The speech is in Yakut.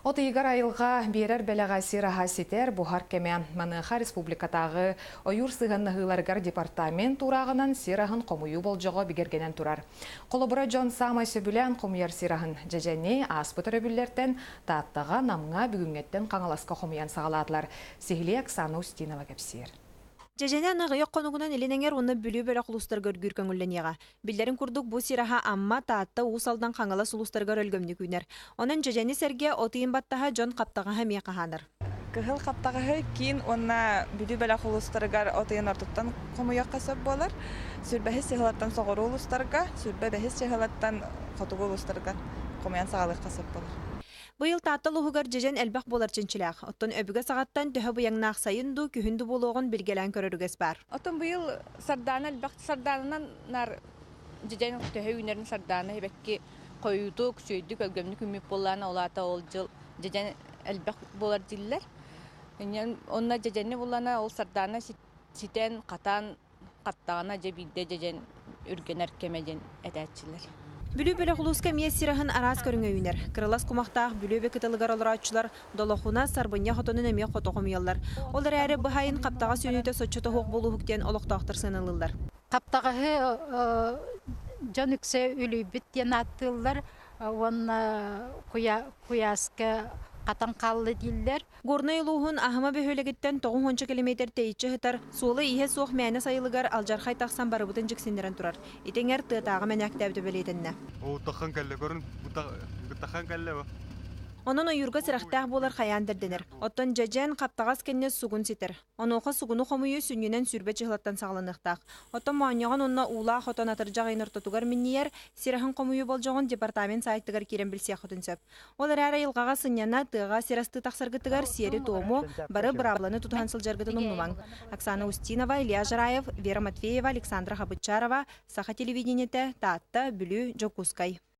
От ыйыгар айылҕа биэрэр бэлэҕэ сир аһа ситэр, буһар кэмэ. Маныаха республикатааҕы ойуур сыһыаннаһыыларыгар департамент уурааҕынан сир аһын хомуйуу болдьоҕо бигэргэнэн турар. Холобура, дьон саамай сөбүлээн хомуйар сир аһын дьэдьэни ааспыт өрөбүллэртэн Тааттаҕа, Намҥа, бүгүҥҥэттэн Хаҥаласка хомуйан саҕалаатылар. Сиһилии Оксана Устинова кэпсиир. Дьэдьэни аны аҕыйах хонугунан Илин Эҥэр уонна Бүлүү бөлөх улуустарга үргүүр көҥүллэниэҕэ. Биллэрин курдук, бу сир аһа Амма, Таатта, Уус Алдан, Хаҥалас улуустарыгар өлгөмнүк үүнэр. Онон дьэдьэни сэргэ от ыйын баттаһа дьон хаптаҕаһа эмиэ хаһаанар. Кыһыл хаптаҕаһы киин уонна Бүлүү бөлөх улуустарыгар от ыйын ортотуттан хомуйуохха сөп буолар. Сүүрбэһис чыһылаттан соҕуруу улуустарга, 25 чыһылаттан хотугу улуустарга хомуйан саҕалыахха сөп буолар. Быйыл Таатта улууһугар дьэдьэн элбэх буолар чинчилээх. Оттон өбүгэ саҕаттан төһө быйаҥнаах сайын дуу, күһүн дуу буолуоҕун билгэлээн көрөр үгэс баар. Оттон быйыл сардаана элбэх сардаананан наар дьэдьэн төһө үүнэрин сардаана эбэкки хойуутук, үчүгэйдик өлгөмнүк үүммүт буоллаҕына, ол аата ол дьыл дьэдьэн элбэх буолар дииллэр. Онно дьэдьэни буллана ол сардаана ситэн, хатан, хаттаҕына дьэ биирдэ дьэдьэн үргэнэр кэмэ диэн этээччилэр. Бүлүү бөлөх улууска эмиэ сир аһын араас көрүҥэ үүнэр. Кырылас кумахтаах Бүлүү эбэ кытылыгар олорооччулар Долохуна, Сарбынньа хотонун эмиэ хото хомуйаллар. Ол эрээри быһайын хаптаҕас үүнүүтэ соччо тоһуох буолууһук диэн олохтоохтор сыаналыыллар. Хаптаҕаһы дьон үксэ үлүйбүт диэн ааттыыллар уонна куйааска хатан хаалла дииллэр. Горнай улууһун Аһыма бөһүөлэгиттэн 90 километр тэйиччи сытар суола-ииһэ суох мээнэ сайылыгар алдьархай тахсан барыбытын дьиксиннэрэн турар. Ити эҥэр тыатааҕы мэнээктээбитэ бэлиэтэннэ. Утахан кэллэ көрүн, утахан кэллэ бу. Онон ойуурга сэрэхтээх буолар хайаан да ирдэнэр. Оттон дьэдьэн, хаптаҕас кэннэ сугун ситэр. Онуоха сугуну хомуйуу сүнньүнэн 20 чыһылаттан саҕаланыахтаах. Оттон моонньоҕон уонна уулаах отон атырдьах ыйын ортотугар минньийэр, сир аһын хомуйуу болдьоҕун департамент саайтыгар киирэн билсиэххитин сөп. Ол эрээри айылҕаҕа сынньана, тыаҕа сир астыы тахсаргытыгар сиэри-туому, бары быраабыланы тутуһан сылдьаргытын умнумаҥ. Оксана Устинова, Илья Жараев, Вера Матвеева, Александра Хабытчарова, Саха телевидениетэ, Таатта, Бүлүү, Дьокуускай.